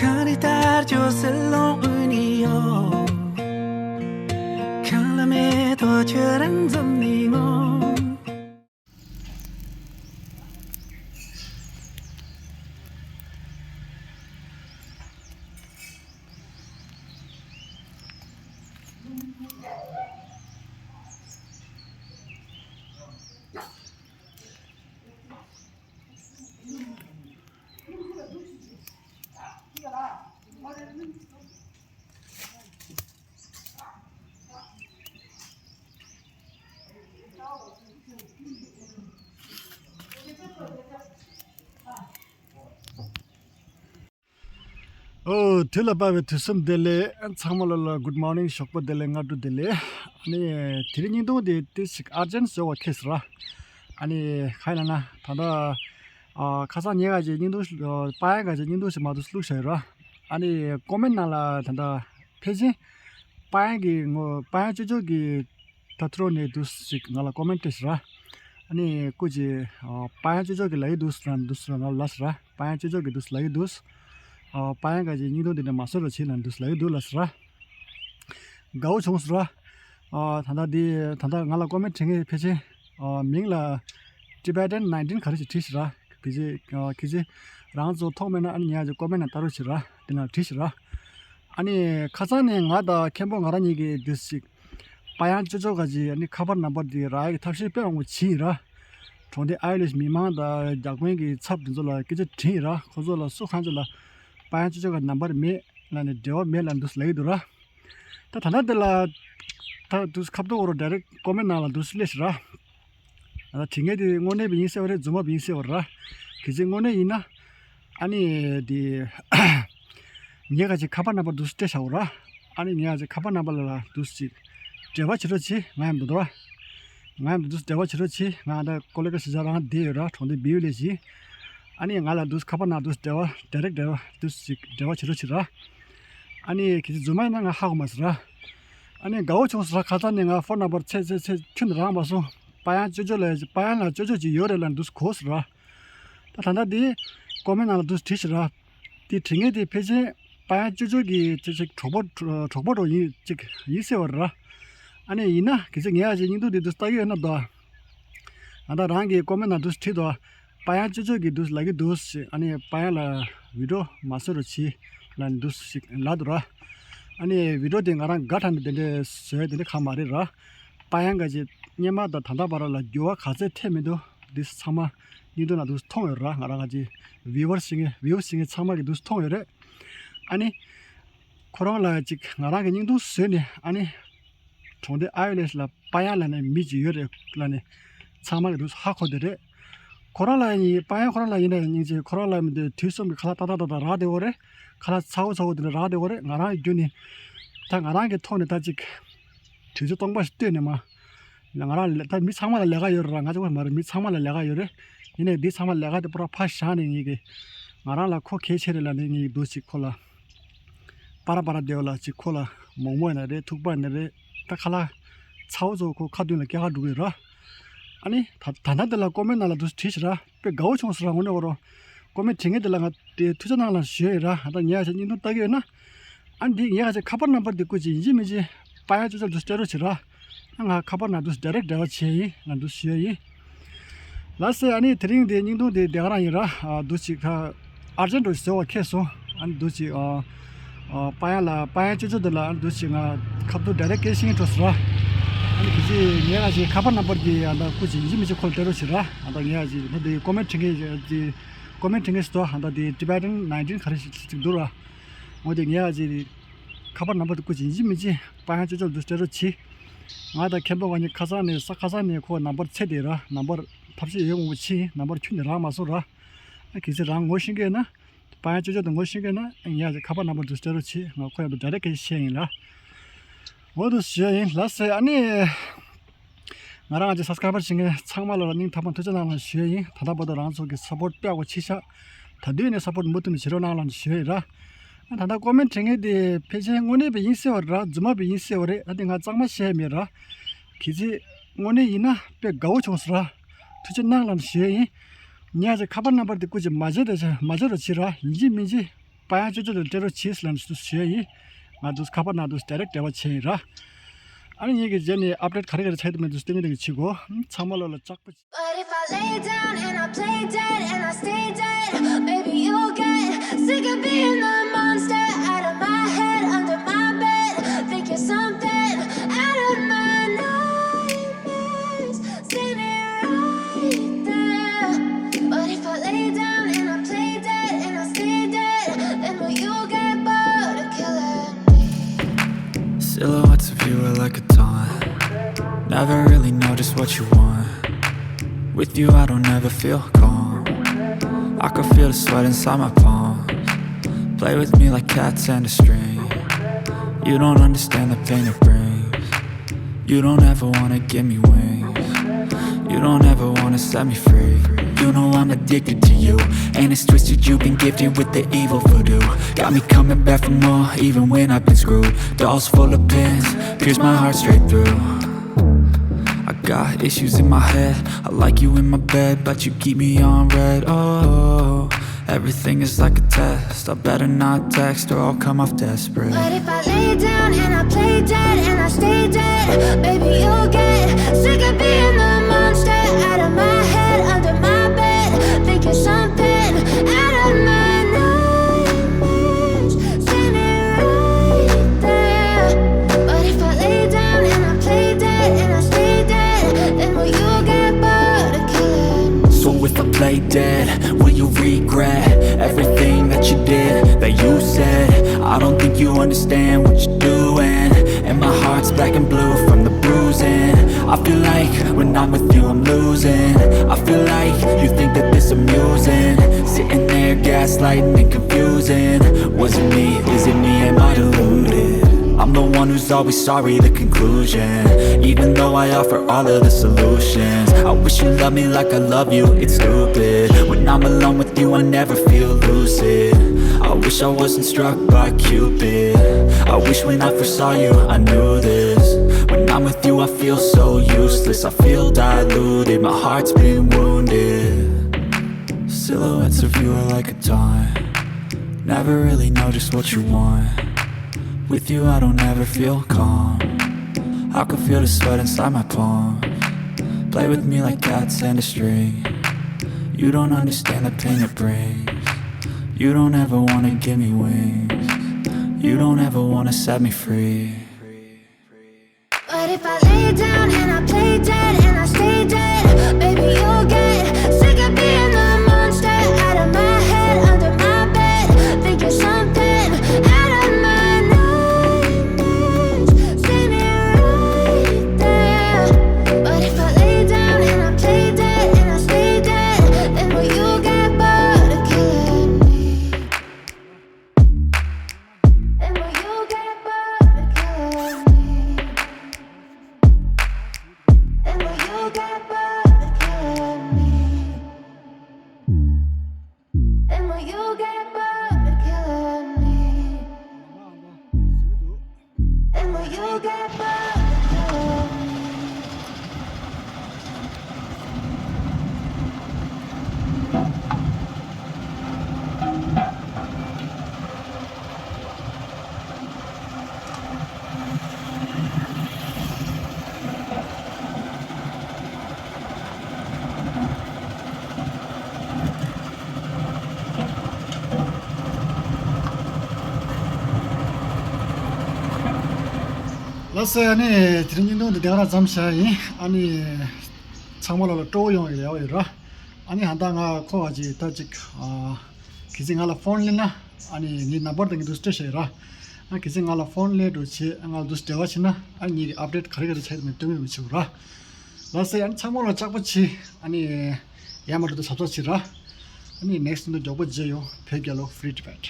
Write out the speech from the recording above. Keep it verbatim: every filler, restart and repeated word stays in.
གངས་རི་ལྟར་སྐྱོ་སེར་ལོང་དབུས་ནས་ཡོང་། ཁང་ལ་མེ་ཏོག་ཁྱོད་རང་འཛུམ་ནས་ངོ་། ཨོ། དུས་ལ་བབ་པའི་དུས་གསུམ་བདེ་ལེགས། ཚང་མ་ལ་ལ་good morning། ཞོགས་པ་བདེ་ལེགས། སྔ་དྲོ་བདེ་ལེགས། ཨ་ནི་དེ་རིང་བརྙན་ཐུང་དེ་ཏོག་ཙམ་ཨར་ཇེན་ཊི་བཟོ་བ་ཁེལ་སོང་ར། ཨ་ནི་ག་རེ་ལབ་ན་ད་ལྟ་ཨ་ཁ་སང་ཉེ་ག་ཅིག་བརྙན་ཐུང་ཨ་པ་ཡ་ག་ཅིག་བརྙན་ཐུང་ཞིག་མར་དུ་བླུགས་བཞག་ཡོད་ར། ཨ་ནི་ཀོ་མེན་ཊི་ནང་ལ་ད་ལྟ་ཕལ་ཆེར་པ་ཡ་གི་ངོ་པ་ཡ་ཅོ་ཅོ་གི་ད་ཐུ་རོ་ནས་འདུག་ཅིག་ང་ལ་ཀོ་མེན་ཊི་སྤྲད་ཤག་ར། ཨ་ནི་སྐུ་མཁྱེན་ཨ་པ་ཡ་ཅོ་ཅོ་གི་ལབ་ཀྱི་འདུག་ལབ་འདུག་ང་ལ་ལབ་ཤག་ར། པ་ཡ་ཅོ་ཅོ་གི་འདུག་ལབ་ཀྱི་འདུག་ཨ་པ་ཡ་ག་ཅིག་བརྙན་ཐུང་འདི་ནས་མ་བཟོ་རོགས་བྱེད་ལབ་འདུག་ལབ་ཀྱི་འདུག་ལབ་ཤག་ར། དགའ་བོ་བྱུང་སོང་ར། ཨ་ད་ལྟ་འདི་ད་ལྟ་ང་ལ་ཀོ་མེན་ཊི་བྲིས་མཁན་ཕལ་ཆེར་ཨ་མིང་ལ་Tibetan nineteen ག་རེ་ཞིག་བྲིས་ཤག་ར། གལ་སྲིད་ཨ་གལ་སྲིད་རང་ཚོ་མཐོང་མེད་ན་ཨ་ནི་ཉག་ཅིག་ཀོ་མེན་ཊི་ནང་ལྟ་རོགས་བྱེད་ར། དེ་ནང་བྲིས་ཤག་ར། ཨ་ནི་ཁ་སང་ནས་ང་དང་མཁན་པོ་ང་རང་གཉིས་ཀྱིས་འདུག་ཅིག་པ་ཡ་ཅོ་ཅོ་ག་ཅིག་ཨ་ནི་ཁ་པར་ནམ་བར་འདི་རག་ཡག་གི་ཐབས་ཤེས་དཔེ་མང་པོ་བྱས་ཡིན་ར། གྲོང་སྡེ་ཨའི་ལིཤ་མི་མང་དང་བརྒྱ་དཔོན་གྱི་ཚབ་དེ་ཚོ་ལ་སྐད་ཆ་དྲིས་ཡིན་ར། ཁོ་ཚོ་ལ་སུ་གང་ཅིག་ལ་པ་ཡ་ཅོ་ཅོ་ག་ནམ་བར་མེད་ལབ་ནས་འབྲེལ་བ་མེད་ལབ་འདུག་ལབ་ཀྱི་འདུག་ར། ད་ད་ལྟ་འདི་ལ་ད་འདུག་ཁ་ཐུག་འོ་རོ་ཌའི་རེག་ཀོ་མེན་ཊི་ནང་ལ་འདུག་སླེབས་ཤག་ར། ད་དྲི་ངན་དེ་དངོས་གནས་པ་ཡིན་ཟེར་བ་རེད། རྫུན་མ་པ་ཡིན་ཟེར་བ་རེད་ར། གལ་སྲིད་དངོས་གནས་ཡིན་ན་ཨ་ནི་དེ་ངས་ག་ཅིག་ཁ་པར་ནམ་བར་འདུག་སྤྲད་བཞག་འོ་ར། ཨ་ནི་ངས་ག་ཅིག་ཁ་པར་ནམ་བར་ལ་འདུག་ཅིག་འབྲེལ་བ་བྱེད་རོགས་བྱེད། ང་ཡང་འདུག་ར། ང་ཡང་འདུག་འབྲེལ་བ་བྱེད་རོགས་བྱེད། ང་ད་ཀོ་ལི་གྷལ་གཞིས་ཆགས་རང་བསྡད་ཡོད་ར། གྲོང་སྡེ་བིའུ་ལེཇ་ཡིན། ཨ་ནི་ང་ལ་འདུག་ཁ་པར་ནང་འདུག་འབྲེལ་བ་ཌའི་རེག་འབྲེལ་བ་འདུག་ཅིག་འབྲེལ་བ་བྱེད་རོགས་བྱེད་ར། ཨ་ནི་གལ་སྲིད་རྫུན་མ་ཡིན་ན་ང་ཧ་གོ་མ་སོང་ར། ཨ་ནི་དགའ་བོ་བྱུང་སོང་ར། ཁ་སང་ནས་ང་ཕོན་ནམ་བར་ཚེ་ཚེ་ཚེ་ཁྱོན་ནས་རག་མ་སོང་། པ་ཡ་ཅོ་ཅོ་ལ་པ་ཡ་ལ་ཅོ་ཅོ་ཅིག་ཡོད་རེད་ལབ་འདུག་གོ་སོང་ར། ད་ད་ལྟ་དེ་ཀོ་མེན་ཊི་ནང་ལ་འདུག་བྲིས་ཤག་ར། དེ་དྲི་ངན་དེ་ཕལ་ཆེར་པ་ཡ་ཅོ་ཅོ་གི་ཅིག་ཅིག་གྲོགས་པོ་གྲོགས་པོ་འདྲ་ཡིན་ཅིག་ཡིན་ཟེར་བ་རེད་ར། ཨ་ནི་ཡིན་ན་གལ་སྲིད་ངས་ཡ་ཅིག་བརྙན་ཐུང་དེ་འདུག་ལྟ་གི་ཡོད་ན་དོ། ང་ད་རང་གི་ཀོ་མེན་ཊི་ནང་འདུག་བྲིས་དོ། པ་ཡ་ཅོ་ཅོ་གི་འདུག་ལབ་ཀྱི་འདུག་ཞེས། ཨ་ནི་པ་ཡ་ལ་བི་ཌི་ཡོ་མ་བཟོ་རོགས་བྱེད་ལབ་འདུག་ཞིག་ལབ་འདུག་ར། ཨ་ནི་བི་ཌི་ཡོ་དེ་ང་རང་དགའ་དྲགས་ནས་དེ་འདྲས་བཟོས་དེ་འདྲས་གང་མ་རེད་ར། པ་ཡ་ག་ཅིག་སྔོན་མ་དང་ད་ལྟ་བར་ལ་འགྱུར་བ་ག་ཚད་ཐེབས་མི་འདུག་འདི་ཚང་མ་བརྙན་ཐུང་ནང་འདུག་མཐོང་ཡོད་ར། ང་རང་ག་ཅིག་བིའུ་ཝར་ཞིག་ངས་བིའུ་ཞིག་ངས་ཚང་མ་གི་འདུག་མཐོང་ཡོད་རེད། ཨ་ནི་ཁོ་རང་ལ་ཅིག་ང་རང་གི་བརྙན་ཐུང་བཟོས་ནས་ཨ་ནི་གྲོང་སྡེ་ཨའི་ལེ་ཤི་ལ་པ་ཡ་ལབ་ནས་མི་ཅིག་ཡོད་རེད་ལབ་ནས་ཚང་མ་གི་འདུག་ཧ་གོ་བསྡད་རེད། ཁོ་རང་ལ་ཡིན་པ་ཡ་ཁོ་རང་ལ་ཡིན་ན་སྙིང་རྗེ། ཁོ་རང་ལ་མི་འདུག་དུས་གསུམ་གྱི་ཁ་ལག་ཏག་ཏག་ཏག་ཏག་རག་བསྡད་ཡོད་རེད། ཁ་ལག་ཚ་བོ་ཚ་བོ་དེ་འདྲ་རག་བསྡད་ཡོད་རེད། ང་རང་གི་རྒྱུད་ནས་ད་ང་རང་གི་ཐོག་ནས་ད་ཅིག་དུས་ཚོད་སྟོང་པ་ཞིག་བཏོན་ནས་མ། ང་རང་ལ་ད་མི་ཚང་མ་ལ་ལས་ཀ་ཡོད་རེད་ར། ང་གཅིག་པོ་མ་རེད། མི་ཚང་མ་ལ་ལས་ཀ་ཡོད་རེད། ཡིན་ནའི་འདི་ཚང་མ་ལས་ཀ་དེ་པུ་ར་ཕར་བཞག་ནས་ངེད་ཀྱི་ང་རང་ལ་ཁོ་གལ་ཆེ་རེད་ལབ་ནས་ངེད་ཀྱི་འདུག་ཅིག་ཁོ་ལ། པ་ར་པ་ར་བསྡད་ཡོད་ལ་ཅིག་ཁོ་ལ་མོག་མོག་ཡིན་ན་རེད། ཐུག་པ་ཡིན་ན་རེད། ད་ཁ་ལག་ཚ་བོ་ཚ་བོ་ཁོ་ཁ་མདུན་ལ་སྐྱེལ་ག་འགྲོ་གི་ཡོད་ར། ཨ་ནི་ད་ད་ལྟ་འདི་ལ་ཀོ་མེན་ཊི་ནང་ལ་འདུག་བྲིས་ཤག་ར། དཔེ་དགའ་བོ་བྱུང་སོང་ར། དངོས་གནས་འོ་རོ། ཀོ་མེན་ཊི་བྲིས་མཁན་དེ་ལ་ང་དེ་ཐུགས་རྗེ་གནང་ལབ་ཞུ་ཡ་ཡིན་ར། ད་ངས་ཡ་ཆ་བརྙན་ཐུང་ལྟ་གི་ཡོད་ན། ཨ་ནི་འདི་ངས་ཡ་ཆ་ཁ་པར་ནམ་བར་འདི་སྐུ་མཁྱེན་ཡིན་གཅིག་མིན་གཅིག་པ་ཡ་ཅོ་ཅོ་འདུག་སྤྲད་རོགས་བྱེད་ར། ཨ་ང་ཁ་པར་ནང་འདུག་ཌའི་རེག་འབྲེལ་བ་བྱས་ཡིན་ལབ་འདུག་ཞུ་ཡ་ཡིན། ལགས་སེ། ཨ་ནི་དེ་རིང་འདི་བརྙན་ཐུང་འདི་དེ་ག་རང་ཡིན་ར། ཨ་འདུག་ཅིག་ད་ཨར་ཇེན་ཊི་འདྲ་ཞིག་བཟོ་བ་ཁེལ་སོང་། ཨ་ནི་འདུག་ཅིག་ཨ། ཨ་པ་ཡ་ལ་པ་ཡ་ཅོ་ཅོ་འདི་ལ་ཨ་ནི་འདུག་ཅིག་ང་ཁ་ཐུག་ཌའི་རེག་སྐད་ཆ་བཤད་འགྲོ་སོང་ར། ཨ་ནི་གལ་སྲིད་ངས་ང་ཅིག་ཁ་པར་ནམ་བར་འདི་ཨ་ད་སྐུ་མཁྱེན་ཡིན་གཅིག་མིན་གཅིག་ཁོ་ལ་སྤྲད་རོགས་བྱེད་ར། ཨ་ད་ངས་ང་ཅིག་ད་འདི་ཀོ་མེན་ཊི་བྲིས་མཁན་འདི་ཀོ་མེན་ཊི་བྲིས་མཁན་ཞིག་འདུག་ཨ་ད་འདི་ཊི་བེ་ཊན་ནའིན་ཊིན་ག་རེ་ཞིག་ཅིག་འདུག་ར། འོ་དེ་ངས་ང་ཅིག་ཁ་པར་ནམ་བར་འདི་སྐུ་མཁྱེན་ཡིན་གཅིག་མིན་གཅིག་པ་ཡ་ཅོ་ཅོ་འདུག་སྤྲད་རོགས་བྱེད། ང་དང་མཁན་པོ་ང་གཉིས་ཁ་སང་ནས་ས་ཁ་སང་ནས་ཁོ་ནམ་བར་འཚོལ་བསྡད་ར། ནམ་བར་ཐབས་ཤེས་ཡོད་མང་པོ་བྱས། ནམ་བར་ཁྱོན་ནས་རག་མ་སོང་ར། ཨ་གལ་སྲིད་རང་ངོ་ཤེས་མཁན་ན། པ་ཡ་ཅོ་ཅོ་དང་ངོ་ཤེས་མཁན་ན་ཡ་ཅིག་ཁ་པར་ནམ་བར་འདུག་སྤྲད་རོགས་བྱེད། ང་ཁོ་ཡ་འདུག་ཌའི་རེག་སྐད་ཆ་བཤད་ཡིན་ལ། འོ་འདུག་ཞུ་ཡ་ཡིན་ལགས་སེ། ཨ་ནི་ང་རང་ང་ཅིག་སབ་སི་ཀ་རའིབ་བྱེད་མཁན་ཚང་མ་ལ་ལ་སྙིང་ཐག་པ་ཐུགས་རྗེ་གནང་ལ་ཞུ་ཡ་ཡིན། ད་ལྟ་བར་དུ་རང་ཚོ་གི་སབ་པོར་ཊི་དཔེ་ཡག་པོ་བྱས་ཤག་ད་དུས་ནས་སབ་པོར་ཊི་མུ་མཐུད་ནས་བྱེད་རོགས་གནང་ལ་ཞུ་ཡ་ཡིན་ར། ཨ་ད་ལྟ་ཀོ་མེན་ཊི་བྲིས་མཁན་དེ་ཕལ་ཆེར་དངོས་གནས་པ་ཡིན་ཟེར་བ་རེད་ར། རྫུན་མ་པ་ཡིན་ཟེར་བ་རེད། ད་དེ་ང་གཙང་མ་བཤད་ཡ་མེད་ར། གལ་སྲིད་དངོས་གནས་ཡིན་ན་དཔེ་དགའ་བོ་བྱུང་སོང་ར། ཐུགས་རྗེ་གནང་ལབ་ཞུ་ཡ་ཡིན། ངས་ཀྱི་ཁ་པར་ནམ་བར་དེ་སྐུ་མཁྱེན་མ་བརྗེད་དེ་བྱ་མ་བརྗེད་རོགས་བྱེད་ར། ཡིན་གཅིག་མིན་གཅིག་ པ་ཡང་ཅོ་ཅོ་དང་སྤྲད་རོགས་བྱེད་ཟེར་ལབ་ནས་འདུག་ཞུ་ཡ་ཡིན། ང་འདུག་ཁ་པར་ནང་འདུག་direct འབྲེལ་བ་བྱས་ཡིན་ར། ཨ་ནི་ངེད་ཀྱི་རྗེས་ནས་update ག་རེ་ག་རེ་ཆགས་ཀྱི་འདུག་མེད་འདུག་སྟོན་གྱི་འདུག་གི་བྱེད་དགོ། ཚང་མ་ལོ་ལ་ལྕགས་པོ། But if I lay down and I play dead and I stay dead, maybe you'll get sick of being the monster out of my head, under my bed, thinking something out of my nightmares, standing right there. But if I lay down and I play dead and I stay dead, then will you get bored of killing me? Silhouettes of you are like a taunt. Never really know just what you want. With you, I don't ever feel calm. I can feel the sweat inside my palms. Play with me like cats and a string. You don't understand the pain it brings. You don't ever wanna give me wings. You don't ever wanna set me free. You know I'm addicted to you, and it's twisted. You've been gifted with the evil voodoo. Got me coming back for more, even when I've been screwed. Dolls full of pins, pierce my heart straight through. I got issues in my head. I like you in my bed, but you keep me on red. Oh, everything is like a test. I better not text or I'll come off desperate. But if I lay down and I play dead and I stay dead, baby, you'll get sick of being the monster out of my head, under my bed, thinking something out of my nightmares, standing right there. But if I lay down and I play dead and I stay dead, then will you get bored of killing me? So if I play dead, will you regret everything that you did, that you said? I don't think you understand what you're doing. And my heart's black and blue from the bruising. I feel like when I'm with you, I'm losing. I feel like you think that this amusing. Sitting there gaslighting and confusing. Was it me? Is it me? Am I deluded? I'm the one who's always sorry, the conclusion. Even though I offer all of the solutions, I wish you loved me like I love you, it's stupid. When I'm alone with you, I never feel lucid. I wish I wasn't struck by Cupid. I wish when I first saw you, I knew this. When I'm with you, I feel so useless. I feel diluted, my heart's been wounded. Silhouettes of you are like a taunt. Never really know just what you want. With you, I don't ever feel calm. I can feel the sweat inside my palms. Play with me like cats and a string. You don't understand the pain it brings. You don't ever wanna give me wings. You don't ever wanna set me free. But if I lay down and I play dead and I stay dead, baby, you'll get sick of being the monster out of my head, under my bed, thinking something out of my nightmares, standing right there. But if I lay down and I play dead and I stay dead, then will you get bored of killing me? And will you get bored of killing me? And will you get bored of killing me? And will you get bored of killing me? And will you get bored of killing me? ལགས་སོ། ཨ་ནི་དེ་རིང་བརྙན་ཐུང་འདི་དེ་ག་རང་མཚམས་བཞག་ཡིན། ཨ་ནི་ཚང་མ་ལོ་ལ་སྤྲོ་བོ་ཡོང་བའི་རེ་བ་ཡོད་ར། ཨ་ནི་ཧན་ད་ང་ཁོ་བ་ཅིག་ད་ཅིག་ཨ། གལ་སྲིད་ང་ལ་ཕོན་སླེབས་ན། ཨ་ནི་ངའི་ནམ་བར་དང་ངའི་འདུག་སྤྲད་བཞག་ཡོད་ར། ཨ་གལ་སྲིད་ང་ལ་ཕོན་སླེབས་འགྲོ་བྱེད། ང་ལ་འདུག་འབྲེལ་བ་བྱེད་ན། ཨ་ངེད་ཀྱི་ཨབ་ཌེཊ་ག་རེ་ག་རེ་ཆགས་ཡོད་མེད་སྟོན་གྱི་རེད་བྱེད་དགོས་ར། ལགས་སེ། ཨ་ནི་ཚང་མ་ལ་ལྕགས་པོ་བྱེད། ཨ་ནི་ཡར་མར་འགྲོ་དུས་གཟབ་གཟབ་བྱེད་ར། ཨ་ནི་ནེགསི་ཊི་ནང་མགྱོགས་པོ་མཇལ་ཡོང་། བོད་རྒྱལ་ལོ། Free Tibet།